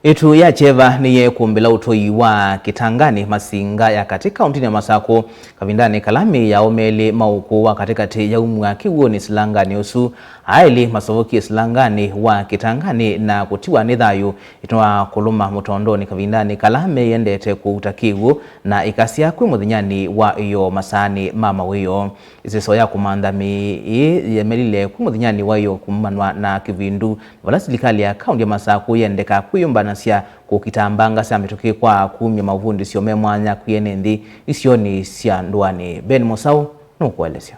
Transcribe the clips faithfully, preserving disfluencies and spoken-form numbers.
Ĩtu ya kyeva nĩyekũmbĩla ũtũi wa Kĩtanganĩ Masinga ya katĩ kaũntĩnĩ ya Masakũ, kavindanĩ kala mĩĩ ya aũme elĩ ma ũkũũ wa katĩkatĩ yaumw'a kĩw'ũnĩ silanganĩ ũsu. Aa elĩ masovokie silanganĩ wa Kĩtanganĩ na kũtiwa nĩ thayũ ĩtina wa kũlũma mũtondonĩ kavindanĩ kala meyendete kũuta kĩw'ũ na ĩkasya kwĩ mũthenyanĩ wa ĩyoo masaanĩ ma mawĩoo. Ĩseso ya kũmantha mĩĩ ĩĩ yemelile kwĩ mũthenyanĩ wa ĩyoo kumanwa na kĩvindu, vala silikalĩ ya kaũntĩ ya Masakũ yendeka kwĩyũmbanasya kũkita mbanga sya mĩtũkĩ kwa kumya mavundĩsyo me mwanya kwĩ ene nthĩ isionĩ sya ndũanĩ. Ben Mũsaũ nũkũelesya.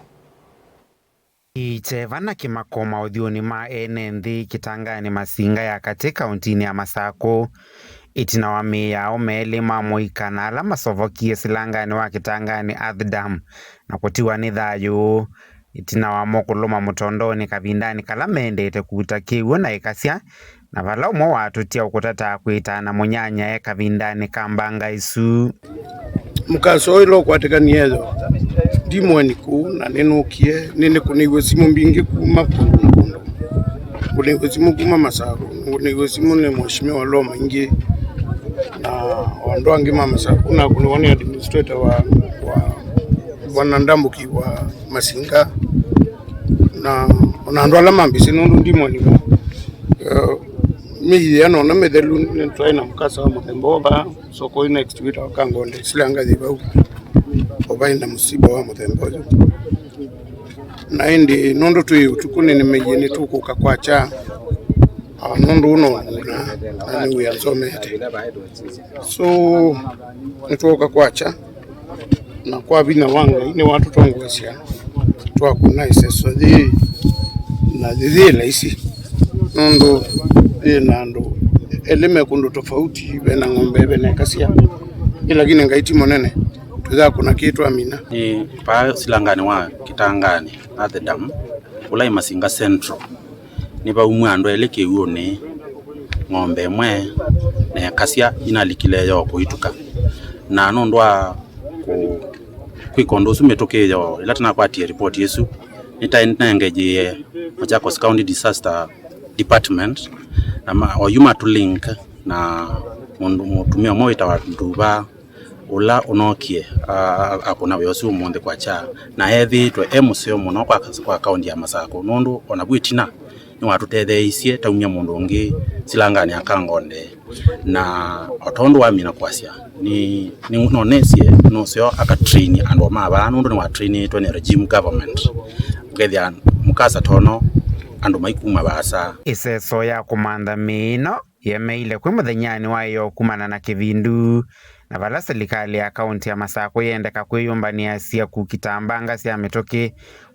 Kyeva na kĩmako maũthyũnĩ ma ene nthĩ Kĩtanganĩ Masinga ya katĩ kaũntĩnĩ ya Masakũ, ĩtina wa mĩĩ ya aũme elĩ ma mũika na ala masovokie silanganĩ wa Kĩtanganĩ Earth Dam na kũtiwa nĩ thayũ, ĩtina wamo kũlũma mũtondonĩ kavindanĩ kala mendete kuuta kĩw'ũ na ĩkasya, na vala ũmwe watũtia ũkũtataa kwĩtana mũnyanyae kavindanĩ ka mbanga ĩsu. Mũkaso ũyũ ũla ũkwatĩkanie yo, ndi mũeni kũu na nĩnũkie, nĩnĩkũnĩiwe simũ mbingĩ kuma kũndũ na kũndũ. Ngũnĩiwe simũ kuma Masakũ, ngũnĩiwe simũ nĩ Mheshimiwa Loma ingĩ, na o andũ angĩ ma Masakũ, nakũnĩwa nĩ administrator wa, wa Bwana Ndambuki wa Masinga, na ona andũ ala mambĩsĩ nũndũ ndi mũeni woo. Eh, mĩĩ ĩana ona mĩthelu nĩtwaĩ na mũkasa wa mũthemba ũũ vaa soko ũyũ next wĩtawa Kangonde, silanga yĩ vau, o vaĩ na mũsiba wa mũthemba ũyũ. Na ĩndĩ nũndũ twĩ ũtukũ nĩ nĩmeie nĩtũkũka kwakya, ah, nũndũ ũũ no nguna na nĩ wĩa nsomete. So nĩtwooka kwakya. Na kwa vinya wa Ngai nĩwatũtongoesya twakũna ĩseso yĩĩ, na yĩyĩ laisi nũndũ yĩ na andũ elĩ me kũndũ tofauti, ve na ng'ombe, ve na ĩkasya. Ĩ lakini Ngai ti mũnene, tũyakũna kĩĩ twamina. Nĩ paa silanganĩ wa Kĩtanganĩ Earth Dam, ũla ĩ Masinga Central. Nĩvaumw'a andũ elĩ kĩw'ũnĩ, ng'ombe ĩmwe na ĩkasya inalikile yoo kũituka. Na nũndũ wa kũ-, kwĩka ũndũ ũsu mĩtũkĩ yoo, ĩla tũnakwatie ripoti ĩsu, nĩtaĩ nĩnaengejie Machakos County Disaster Department, na ma-, oyu matũlink na mũndũ, mũtumĩa ũmwe wĩtawa Nduva, ũla ũnookie, a-, a-, akũna wĩa ũsu ũmũnthĩ kwakya, na ethĩĩtwe e mũseo mũno kwa, kwa kaũntĩ ya Masakũ, nũndũ o navu ĩtina nĩwatũtetheeisye taumya mũndũ ũngĩ silanganĩ ya Kangonde, na o tondũ wamina kwasya, nĩ, nĩ, nonesye nũseo akatrain andũ ma vaa, nũndũ nĩwatrainĩtwe nĩ regime government, ũkethĩa mũkasa tono andũ maikuma vaasa. Ĩseso ya kũmantha mĩĩ ĩno yemeile kwĩ mũthenyanĩ wa ĩyoo kumana na kĩvindu, na vala silikalĩ ya kaũntĩ ya Masakũ yendeka kwĩyũmbanĩasya kũkita mbanga sya mĩtũkĩ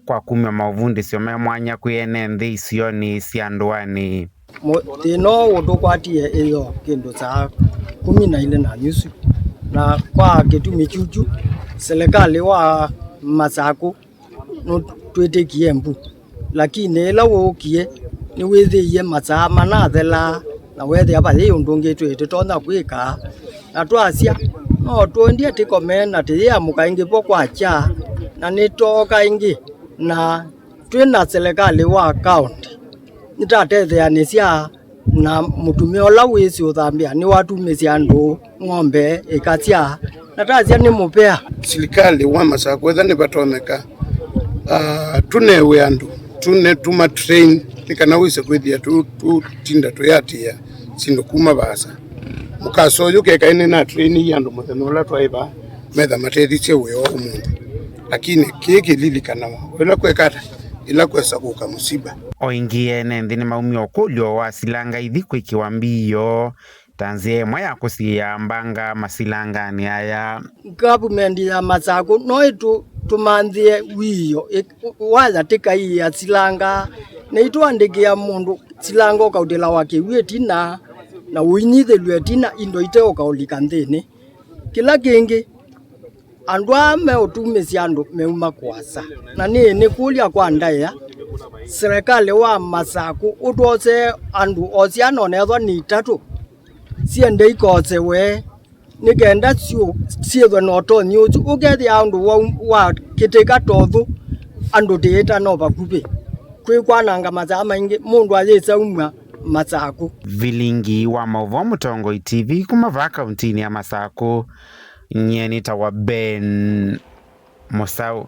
kwa kumya maũvundĩsyo me mwanya kwĩ ene nthĩ isionĩ sya ndũanĩ. Mũ-, thĩna ũũ ũtũkwatie ĩyoo kĩndũ saa kũmi na ilĩ na nusu, na kwa kĩtumi kyu kyu, silikalĩ wa Masakũ nũtwĩtĩkie mbu, lakini ĩla wũkie nĩwĩthĩie masaa manathela, na weethĩa vayĩ ũndũ ũngĩ twĩ tũtonya kwĩka. Na twasya, no tũendie tĩkome na tĩyĩamũka ĩngĩ vo kwakya, na nĩtooka ĩngĩ, na twĩ na silikalĩ wa kaũntĩ nĩtatetheanĩsya. Na mũtumĩa ũla wĩsĩ ũthambĩa nĩwatumĩsya andũ ng'ombe ĩkasya, na tasya nĩ mũvea. Silikalĩ wa Masakũ, etha nĩvatonyeka, ah, tũnewe andũ, tũne tũma train, nĩ kana wĩse kwĩthĩa tũ-, tũtinda tũyatĩĩa syĩndũ kuma vaasa. Mũkasa ũyũ kekaĩ nĩna train ii andũ mũthenya ũla twaĩ vaa, metha matethĩsye wĩa wa ũmũnthĩ. Lakini kĩĩ kĩlilikanawa, ĩla kwekata, ĩla kwesa kũka mũsiba. O ĩngĩ, ene nthĩ nĩmaumie ũkũlyo wa silanga ithi kwĩkĩwa mbio ta nzĩa ĩmwe ya kũsiĩĩa mbanga masilanganĩ aya. Ngavumenti ya Masakũ no ĩtũmanthĩe wiio ĩ-, wayatĩka ii ya silanga, na itũandĩkĩa mũndũ silanga ũkautĩlawa kĩw'ũ ĩtina, na ũinyithĩlw'a ĩtina indo iteũkaũlika nthĩnĩ. Kĩla kĩngĩ, andũ aa meũtumĩsya andũ meuma kũasa, na nĩ nĩkũlya kwa ndaĩa, silikalĩ wa Masakũ ũtwosee andũ o syana onethwa nĩ itatũ syende ikosewe, nĩ kenda syũ-, syĩthwe na ũtonyi ũsu. Ũkethĩa ũndũ wa, wa kĩtĩka tothu andũ tĩĩta no vakuvĩ kwĩ kwananga masaa maingĩ, mũndũ ayĩsa umw'a Masaku. Vilingi wa maũvoo Mũtongoi T V kuma vaa kauntinĩ ya Masaku, nyie nĩtawa Ben Mũsaũ.